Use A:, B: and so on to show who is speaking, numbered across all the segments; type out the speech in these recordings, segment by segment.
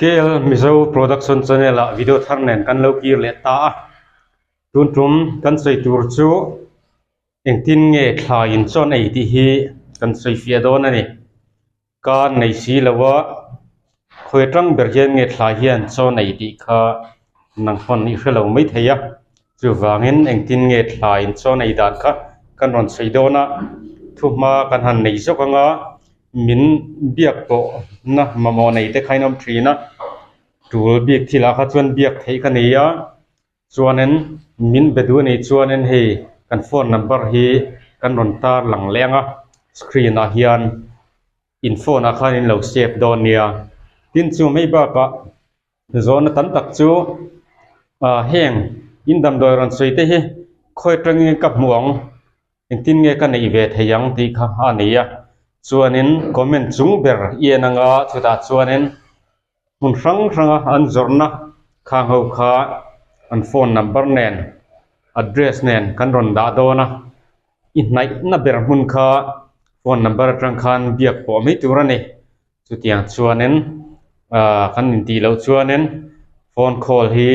A: KL Mizo Production Channel ah video thar nen kan lo kir leh ta a, tun tum kan sawi tur chu engtin nge thla in chawn ei tih hi kan sawi fiah dawn a ni. Ka nei si lo a, khawi atang ber hian nge thla hian chawn ei tih kha nang pawn i hre lo mai thei a, chuvangin engtin nge thla in chawn ei dan kha kan rawn sawi dawn a, thuhma kan han nei zawk ang a. Min biak pawh na mamawh nei te kha in awm thin a, tul bik thil ah kha chuan biak theih ka nei a, chuanin min be duh a nih chuanin hei kan phone number hi kan rawn tar lang leh ang a, screen ah hian in phone ah khan in lo save dawn nia, tin chu mai bakah zawhna tam tak chu ah heng in damdawi rawn sawi te hi khawi atangin ka hmuh ang. Engtin nge ka neih ve thei ang tih kha a ni a, chuanin comment chung ber i en anga chutah chuanin hmun hrang hranga an zawrhna khang ho kha an phone number nen address nen kan rawn dah dawn a, i hnaihna ber hmun kha phone number atang khan biak pawh mai tur a ni. Chutiang chuanin ah kan intih loh chuanin phone call hi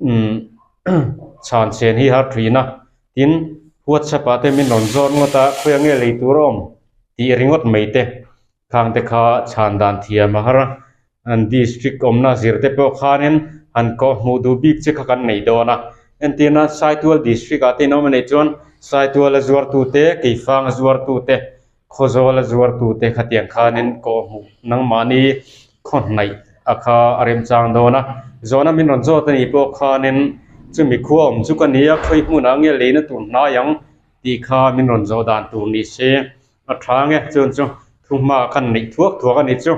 A: umm chhan chen hi har thin a tin whatsapp ah te min rawn zawt ngawt a khawi ang nge lei tur a awm tih ringawt mai te khang te kha chhan dan thiam a har a an district awmna zir te pawh khanin han kawh hmuh duh bik che kha kan nei dawn a entirna Saitual district ah te in awm a nih chuan Saitual a zuartu te Keifang a zuartu te. Khawzawl a zuartute khatiang khanin kawh hmuh nangmahni khaw hnaih a kha a remchang dawn a, zawhna min rawn zawt a nih pawh khanin chumi khua awm chu ka ni a, khawi hmunah nge leina tur hnai ang tih kha min rawn zawh dan tur ni se a tha ang e, chuan chu thuhma khan neih thuak thuak a ni chu.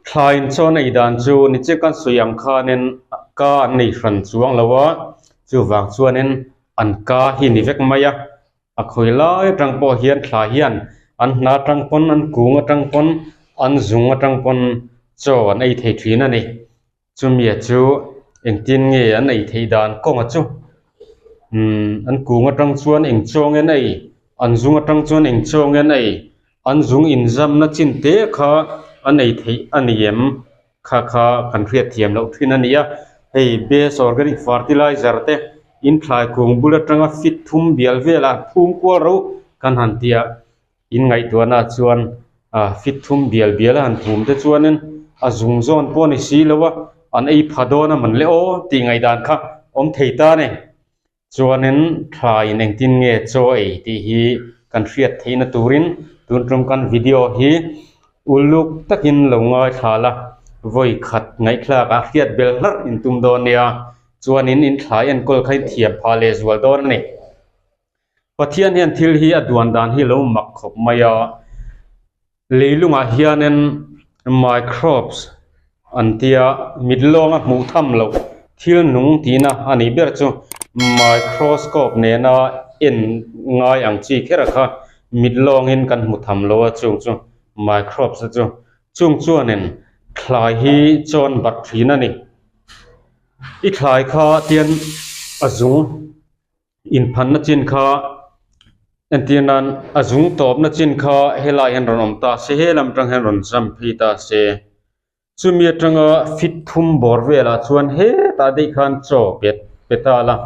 A: Thla inchawn ei dan chu ni che kan sawi ang khanin ka an nei hran chuang lo a, chuvang chuanin an ka hi ni vek mai a, a khawi lai atang pawh hian thla hian an hna atang pawn an kung atang pawn an zung atang pawn chaw an ei thei thin a ni. Chumia chu engtin nge an ei theih dan kawnga chu umm an kung atang chuan eng chaw nge an ei an zung atang chuan eng chaw nge an ei an zung inzamna chin te kha an ei theih a ni em kha kha kan hriat thiam loh thin a ni a hei best organic fertilizer te in thlai kung bul atanga fit thum bial velah phum kual ro kan han ti a. In ngaihtuahna chuan ah fit thum bial bial a han thum te chuanin a zung zawn pawh a ni si lo a, an ei pha dawn a man le aw tih ngaihdan kha awm thei ta a ni. Chuanin tha in engtin nge chaw ei tih hi kan hriat theihna turin tun tum kan video hi uluk takin lo ngaithla la, vawi khat ngaihthlak ah hriat bel hlarh in tum dawn nia, chuanin in thlai enkawl kha in thiam phah leh zual dawn a ni. Pathian hian thil hi a duan dan hi lo mak khawp mai a, leilungah hianin microbes an tia mit lawnga hmuh tham loh thil nung tihna a nih ber chu microscope nena en ngai ang chi kher a kha mit lawngin kan hmu tham lo a chung chu microbes te chu chung chuanin thlai hi chawn bat thin a ni i thlai kha tian a zung. Inphanna chin kha entir nan a zung tawpna chin kha helai hian rawn awm ta se helam atang hian rawn jump phei ta se chumi atanga fit thum bawr velah chuan hetah daih khan chaw pet pe ta la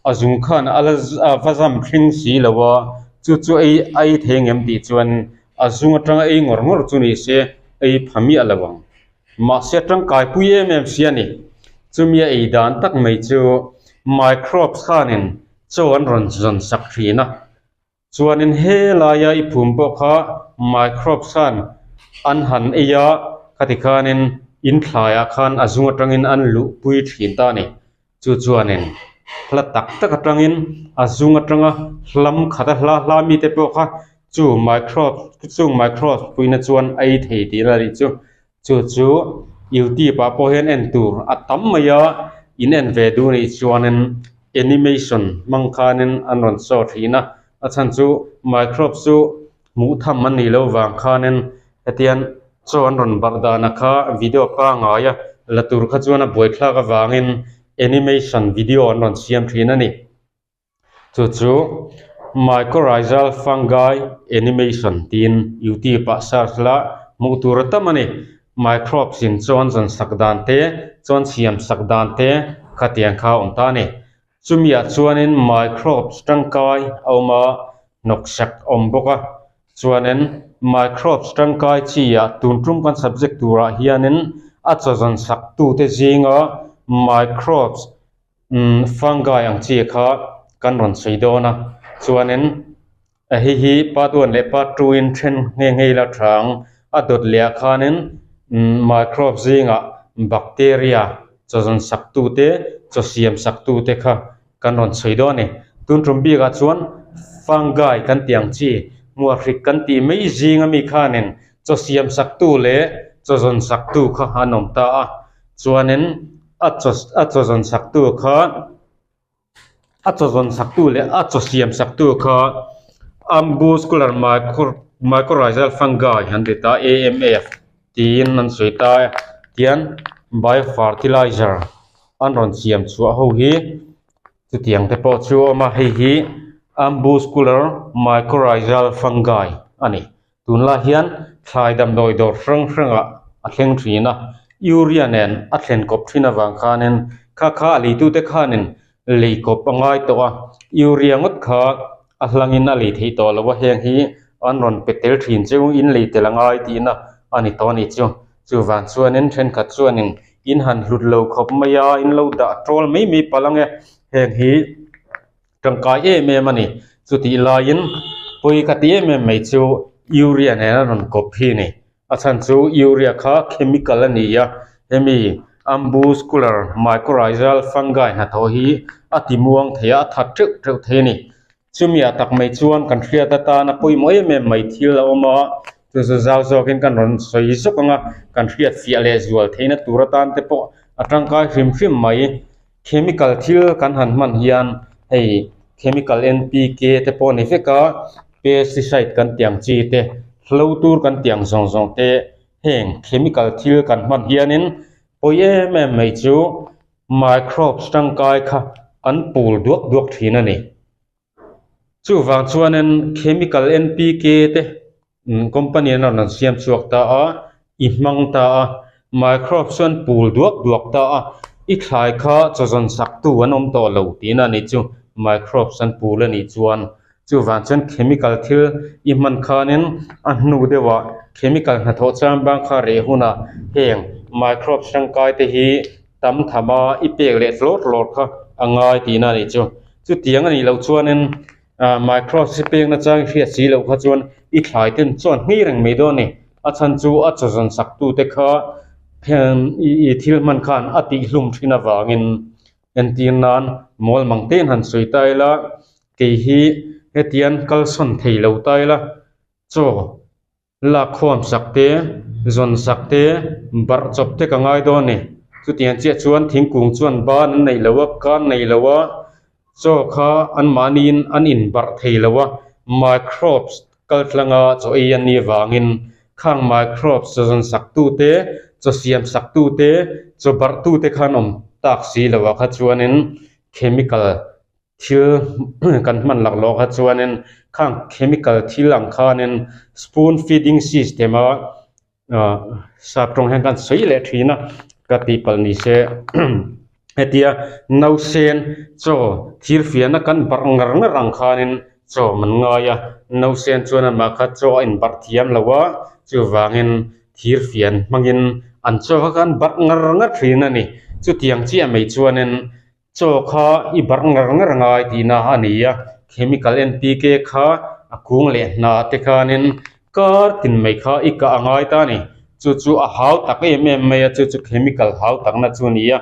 A: a zung khan a la a va jump thleng si lo a chu chu ei a ei thei ang em tih chuan a zung atanga ei ngawr ngawr chu ni se ei pha miah lo ang. Mahse tangkai pui em em si a ni. Chumi a ei dan tak mai chu microbes khanin chaw an rawn zawn sak thin a. Chuanin helaia i phum pawh kha microbes khan an han ei a, khati khanin in thlaiah khan a zung atangin an luh pui thin ta a ni. Chu chuanin hla tak tak atangin a zung atanga hlam khata hla hla mite pawh kha chu microbes chung microbes puina chuan a ei thei tih a nih chu. Chu chu youtube ah pawh hian en tur a tam mai a, in en ve duh anih chuanin animation hmang khanin an rawn show thin a, a chhan chu microbes chu hmuh tham an nih loh vang khanin hetiang chaw an rawn barh danah kha video pangngai a la tur kha chuan a buaithlak avangin animation video an rawn siam thin a ni. Chu chu mycorrhizal fungi animation tiin youtube ah search la hmuh tur a tam a ni. Microbes in chuan zawn sak dan te, chuan siam sak dan te khatiang kha a awm ta a ni. Chumiah chuanin microbes tangkai a awm a, hnawksak a awm bawk a. Chuanin microbes tangkai chi ah tun tum kan subject turah hianin a chaw zawn sak tute zinga microbes umm fungi ang chi kha kan rawn sawi dawn a. Chuanin hei hi part one leh part two in then nghe nghe ila tha ang. A dawt leh ah khanin umm microbes zingah bacteria chaw zawn sak tute chaw siam sak tute kha kan rawn sawi dawn a ni. Tun tum bikah chuan fungi kan tih ang chi hmuahrik kan tih mai zing ami khanin chaw siam sak tu leh chaw zawn sak tu kha an awm ta a. Chuanin a chaw a chaw zawn sak tu kha a chaw zawn sak tu leh a chaw siam sak tu kha arbuscular mycorrhizal fungi an ti ta A_M_F tiin an sawi ta a tihian biofertilizer an rawn siam chhuah ho hi chutiang te pawh chu a awm a hei hi arbuscular mycorrhizal fungi a ni. Tunlai hian thlai damdawi dawr hrang hrangah a thleng thin a, urea nen a thlen kawp thin avang khanin kha kha a leitute khanin lei kawp a ngai tawh a, urea ngawt kha a hlangin a lei theih tawh lo a, heng hi an rawn pe tel thin cheu in lei tel a ngai tihna a ni tawh a nih chu. Chuvang chuanin thenkhat chuanin in han hlut lo khawp mai a, in lo dah tawl mai mai palh ang e, heng hi. Tangkai em em a ni. Chutih laiin pawi ka ti em em mai chu urea nen a rawn kawp hi a ni. A chhan chu urea kha chemical a ni a, hemi arbuscular mycorrhizal fungi hnathawh hi a ti muang thei a, a that teuh teuh thei a ni. Chumi ah tak mai chuan kan hriat atana pawimawh em em mai thil a awm a, chu chu zau zawkin kan rawn sawi zawk ang a, kan hriat fiah leh zual theihna tur atan te pawh a tangkai hrim hrim mai. Chemical thil kan han hman hian hei chemical N_P_K te pawh a ni vek a pesticide kan tih ang chi te hlo tur kan tih ang zawng zawng te heng chemical thil kan hman hianin pawi em em mai chu microbes tangkai kha an pul duak duak thin a ni. Chuvang chuanin chemical N_P_K te company an rawn siam chhuak ta a, i hmang ta a, microbes chuan pul duak duak ta a, i thlai kha chaw zawn sak tu an awm tawh lo tihna a nih chu, microbes an pul a nih chuan. Chuvang chuan chemical thil i hman khanin a hnu deuhah chemical hnathawh chang bang kha reh hunah heng microbes tangkai te hi tam tham a, i pek leh tlawr tlawr kha a ngai tihna a nih chu. Chutiang a nih loh chuanin ah microbes hi pek nachang i hriat si loh kha chuan i thlai ten chuan hmei reng mai dawn a ni. A chhan chu a chaw zawn sak tute kha i thil hman khan a tihhlum thin avangin entir nan mawl mang te in han sawi ta ila kei hi hetiang kalsawn thei lo ta ila chaw. Lakkhawm sak te, zawn sak te, barh chawp te ka ngai dawn a ni. Chutiang chiah chuan thingkung chuan ban an neih lo a, kan neih lo a, chaw kha anmahniin an inbarh thei lo a, microbes kal tlanga chaw ei an nih avangin khang microbes chaw zawn sak tu te, chaw siam sak tu te, chaw barh tu te khan awm tak si lo ah kha chuanin chemical Thil kan hman lak loh kha chuanin khang chemical thil ang khanin spoon feeding system a ah sap tawng hian kan sawi leh thin a ka tih palh ni se hetia nausen chaw thir fiahna kan barh ngar ngar ang khanin chaw man ngai a nausen chuan amah kha chaw a inbarh thiam lo a chuvangin thir fian hmangin an chaw kha kan barh ngar ngar thin a ni chutiang chiah mai chuanin. Chaw kha i barh ngar ngar ngai tihna a ni a, chemical N_P_K kha a kung leh hna te khanin kar tin mai kha i kah a ngai ta a ni. Chu chu a hau tak em em mai a, chu chu chemical hau takna chu a ni a.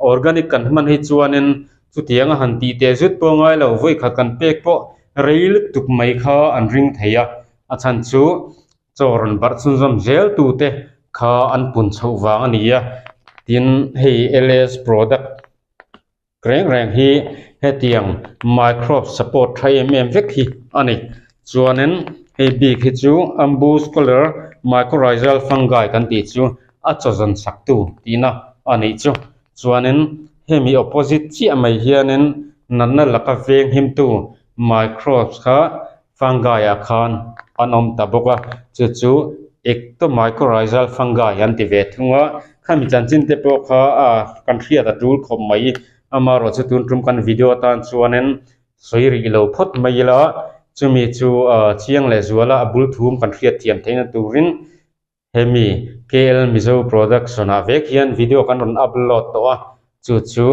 A: Organic kan hman hi chuanin chutiang a han tih teh zut pawh ngai lo, vawikhat kan pek pawh rei lutuk mai kha an ring thei a, a chhan chu chaw rawn barh chhunzawm zel tute kha an pun chhoh vang a ni a tin hei L_S product reng reng hi hetiang microbe support tha em em vek hi a ni chuanin hei bik hi chu arbuscular mycorrhizal fungi kan tih chu a chaw zawn sak tu tihna a nih chu chuanin hemi opposite chiah mai hianin natna laka veng him tu microbes kha fungi ah khan an awm ta bawk a chu chu. Ectomycorrhizal fungi an ti ve thung a, khami chanchin te pawh kha kan hriat a tul khawp mai. Amaherawhchu tun tum kan video atan chuanin sawi rih lo phawt mai ila, chumi chu chiang leh zuala a bul thum kan hriat thiam theihna turin Hemi KL Mizo Production ah vek hian video kan rawn upload tawh a, chu chu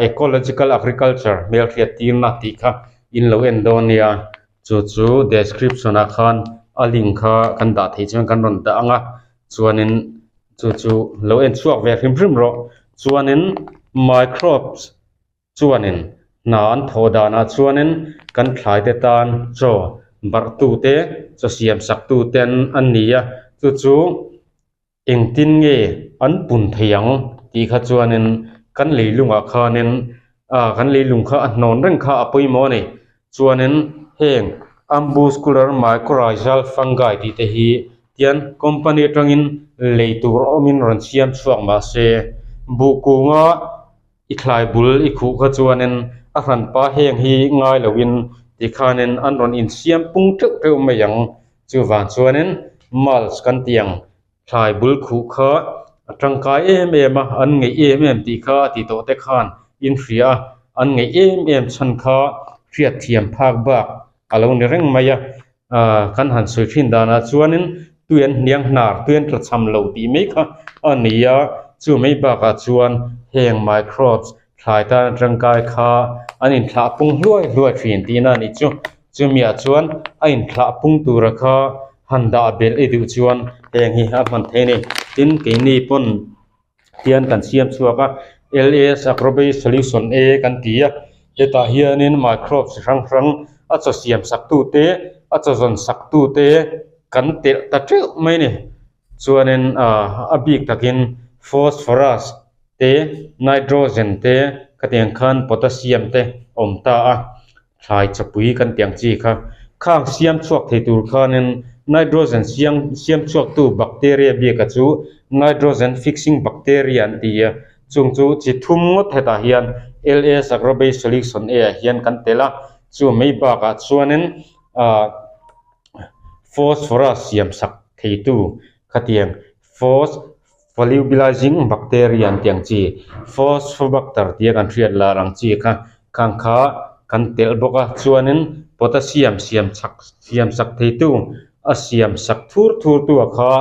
A: Ecological Agriculture hmelhriat tirna tih kha in lo en dawn nia, chu chu description ah khan a link kha kan dah theih chuan kan rawn dah ang a, chuanin chu chu lo en chhuak ve hrim hrim rawh, chuanin microbes Chuanin, hna an thawh danah chuanin kan thlaite tan chaw barhtute, chaw siamsaktuten an ni a, chu chu engtin nge an pun thei ang tih kha chuanin kan leilungah khanin ah kan leilung kha a hnawn reng kha a pawimawh a ni. Chuanin heng Arbuscular mycorrhizal fungi tih te hi tian company atangin lei tur awmin rawn siam chhuak mahse buh kunga I thlai bul i khuh kha chuanin a hranpa heng hi ngai loin tikhanin an rawn insiam pung teuh teuh mai ang. Chuvang chuanin mulch kan tih ang thlai bul khuh kha a tangkai em em a, an ngeih em em tih kha a ti tawh te khan in hria a, an ngeih em em chhan kha hriatthiam phak bak a lo ni reng mai a. Kan han sawi thin danah chuanin tui an hniang hnar, tui an tla cham lo tih mai kha a ni a, chu mai bakah chuan heng microbes thlai tan atangkai kha an inthlah pung hluai hluai thin tihna a nih chu. Chumiah chuan a inthlah pung tura kha han dah belh i duh chuan heng hi a hman thei a ni. Tin, keini pawn hian kan siam chhuak a, LS Agrobase Solution A kan ti a, hetah hianin microbes chi hrang hrang a chaw siam sak tu te a chaw zawn sak tu te kan telh ta teuh mai a ni. Chuanin ah a bik takin phosphorus te nitrogen te khatiang khan potassium te a awm ta a. Thlai chawpui kan tih ang chi kha khang siam chhuak thei tur khanin nitrogen siam siam chhuaktu bacteria biaka chu nitrogen fixing bacteria an ti a, chung chu chi thum ngawt hetah hian LS Agrobase Solution A ah hian kan tel a, chu mai bakah chuanin ah phosphorus siam sak theitu khatiang phos Solubilizing bacteria an tih ang chi, Phosphobacter tia kan hriat lar ang chi kha khang kha kan telh bawk a, chuanin potassium siam chak siam sak theitu a siam sak thur thur tu ah kha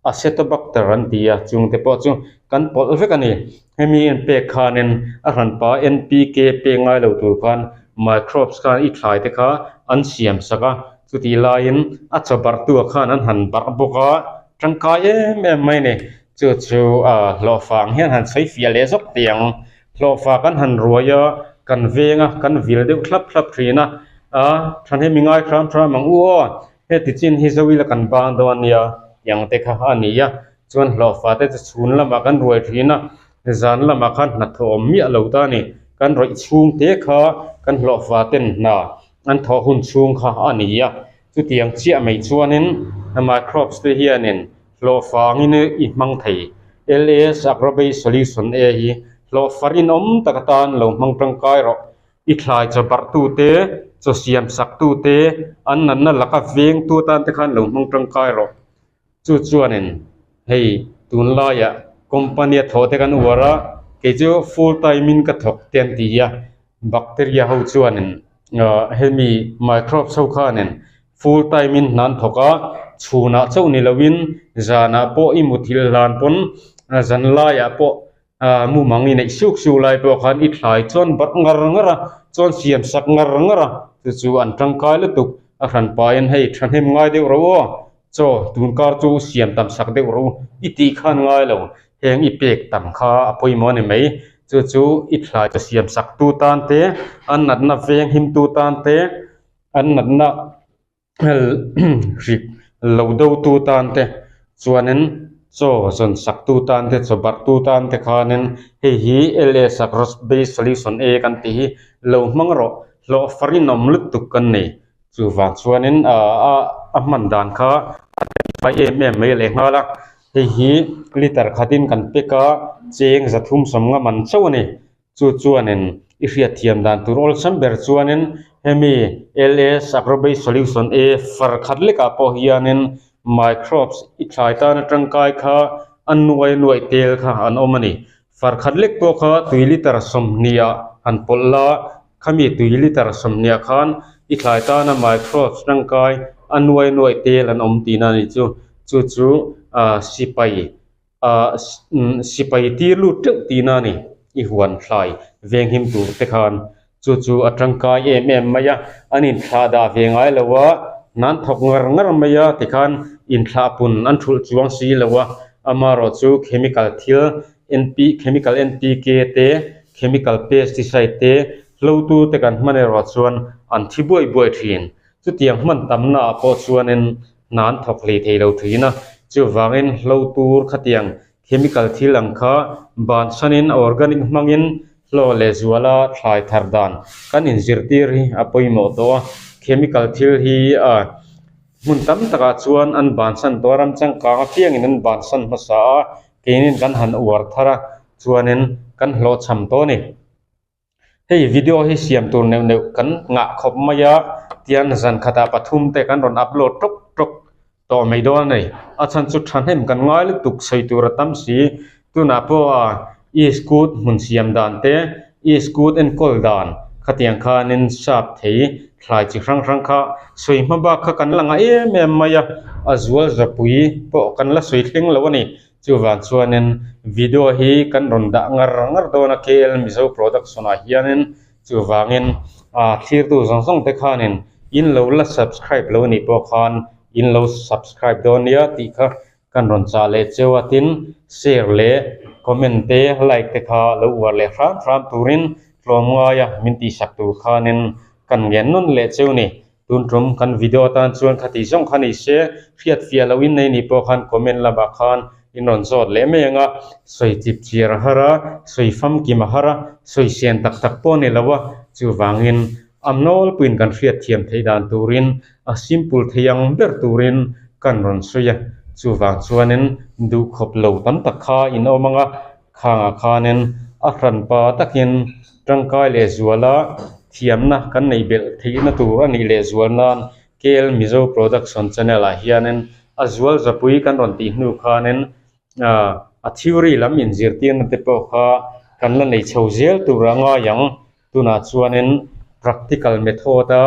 A: Acetobacter an ti a, chung te pawh chu kan pawlh vek a ni. Hemi en pek khanin a hranpa NPK pek ngai lo tur khan microbes khan i thlai te kha an siam sak a, chutih laiin a chaw barh tu ah khan an han barh bawk a. Tangkai em em mai a ni. Chu chu hlawhfa ang hian han sawi fiah leh zawk teh ang. Hlawhfa kan han ruai a, kan veng a, kan vil deuh thlap thlap thin a. A, thahnem i ngai hram hram ang u aw, heti chin hi zo ila kan bang dawn ania tih ang te kha a ni a. Chuan hlawhfa te chu chhun lamah kan ruai thin a, zan lamah khan hnathawh awm miah lo ta a ni. Kan rawih chhung te kha kan hlawhfa ten hna an thawh hun chhung kha a ni a. Chutiang chiah mai chuanin microbes te hianin hlawhfa angin i hmang thei. LAS Agrobase Solution A hi hlawhfa rinawm tak atan lo hmang tangkai rawh. I thlai chaw barhtu te, chaw siam saktu te, an natna laka vengtu atan te khan lo hmang tangkai rawh. Chu chuanin hei tunlaiah company a thawh te kan uar a, kei chu full time in ka thawk te an ti a, bacteria ho chuanin ah hemi microbes ho khanin full time in hna an thawk a, chhunah chauh ni loin zanah pawh i muthilh hlan pawn zan laiah pawh ah mumang i neih suk suk lai pawh khan i thlai chuan barh ngar ngar a, chuan siam sak ngar ngar a, chu chu an tangkai lutuk a hranpain hei thahnem ngai deuh ro aw. Chaw, tunkar chu siam tam sak deuh rawh u, i tih khan ngai lo, heng i pek tam kha a pawimawh a ni mai. Chu chu i thlai chaw siam sak tu tan te, an natna veng him tu tan te, an natna hrik lo do tu tan te, chuanin chaw zawn sak tu tan te, chaw barh tu tan te khanin hei hi LS Agro Based Solution A kan tih hi lo hmang rawh, hlawh farinawm lutuk kan nei. Chuvang chuanin a hman dan kha a tlai em em mai leh nghal a, hei hi liter khatin kan pack a, cheng zathum sawmnga man chauh a ni. Chu chuanin i hriatthiam dan tur awlsam ber chuanin hemi LS Agrobase Solution A far khat lekah pawh hianin Microbes i thlai tana tangkai kha a nuai nuaih tel kha an awm a ni. Far khat lek pawh kha tui litre 20 ah han pawlh la, khami tui litre 20 ah khan i thlai tana microbes tangkai a nuai nuaih tel an awm tihna a ni chu. Chu chu sipai ah sipai tir lut teuh tihna a ni i huan thlai venghim tur te khan chu chu a tangkai em em mai a an inthlah dah ve ngai lo a hnan thawk ngar ngar mai a tikhan inthlah pun an thulh chuang si lo a amaherawh chu chemical thil N_P chemical N_P_K te chemical pesticide te hlotu te kan hman erawh chuan an thi buai buai thin chutiang hman tamna ah pawh chuanin hna an thawk hlei thei lo thin a, chuvangin hlo tur khatiang chemical thil ang kha bansanin organic hmangin hlawh leh zuala thlai thar dan kan inzirtir hi a pawimawh tawh a, chemical thil hi a hmun tam takah chuan an bansan tawh a, ram changkang apiangin an bansan hmasa a, keinin kan han uar thar a chuanin kan hlawhchham tawh a ni. Hei video hi siam tur neuh neuh kan ngah khawp mai a tian zan khatah pathum te kan rawn upload tawk tawk tawh mai dawn a ni. A chhan chu thahnem kan ngai lutuk sawi tur a tam si. Tunah pawh a e-scoot hmun siam dan te e-scoot enkawl dan khatiang khanin sap thei thlai chi hrang hrang kha sawi hma bak kha kan la ngah em em mai a, a zual zapui pawh kan la sawi thleng lo a ni. Chuvang chuanin video hi kan rawn dah ngar ngar dawn a KL Mizo Production ah hianin chuvangin ah thlirtu zawng zawng te khanin in lo la subscribe lo anih pawh khan in lo subscribe dawn nia tih kha kan rawn chah leh cheu a tin share leh comment te like te kha lo uar leh hram hram turin tlawmngai a min tihsak tur khanin kan ngen nawn leh cheu ni. Tun tum kan video atan chuan khati zawng kha ni se, hriat fiah loh in nei ni pawh khan comment lamah khan in rawn zawt leh mai ang a, sawi chip chiar a har a, sawi famkim a har a, sawi sen tak tak pawh a ni lo a, chuvangin a nawlpuiin kan hriat thiam theih dan turin a simple thei ang ber turin kan rawn sawi a, chuvang chuanin duhkhawp lo tam tak kha in awm ang a, Khangah khanin a hranpa takin tangkai leh zuala thiamna kan neih belh theihna tur a nih leh zual nan KL Mizo Production Channel ah hianin a zual zapui kan rawn tih hnu khanin a theory lam inzirtirna te pawh kha kan la nei chho zel tur a ngai ang. Tunah chuanin practical method a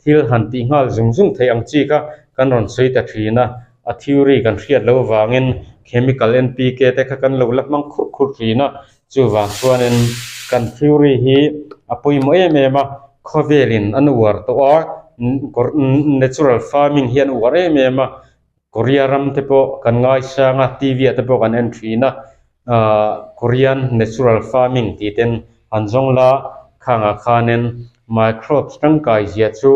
A: thil han tih nghal zung zung theih ang chi kha kan rawn sawi ta thin a, a theory kan hriat loh avangin chemical N_P_K te kha kan lo la hmang khurh khurh thin a, chuvang chuanin kan theory hi a pawimawh em em a, khawvelin an uar tawh a, natural farming hi an uar em em a. Korea ram te pawh kan ngaisang a, TV ah te pawh kan en thin a, ahh Korean natural farming tih ten an zawng la, khangah khanin microbes tangkai zia chu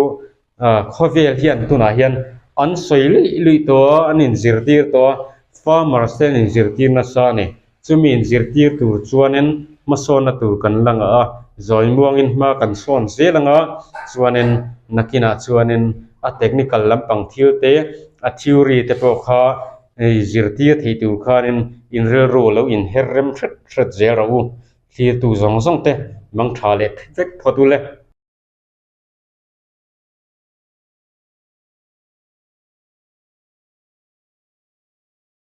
A: ahh khawvel hian tunah hian an sawi luih luih tawh a, an inzirtir tawh a, farmers te an inzirtir nasa a ni. Chumi inzirtir tur chuanin hmasawnna tur kan la ngah a, zawi muangin hma kan sawn zel ang a, chuanin nakinah chuanin a technical lampang thil te, a theory te pawh kha zirtir thei tur khanin inrilru lo inher rem hret hret zel rawh u. Thlirtu zawng zawng te mangtha leh vek phawt u le.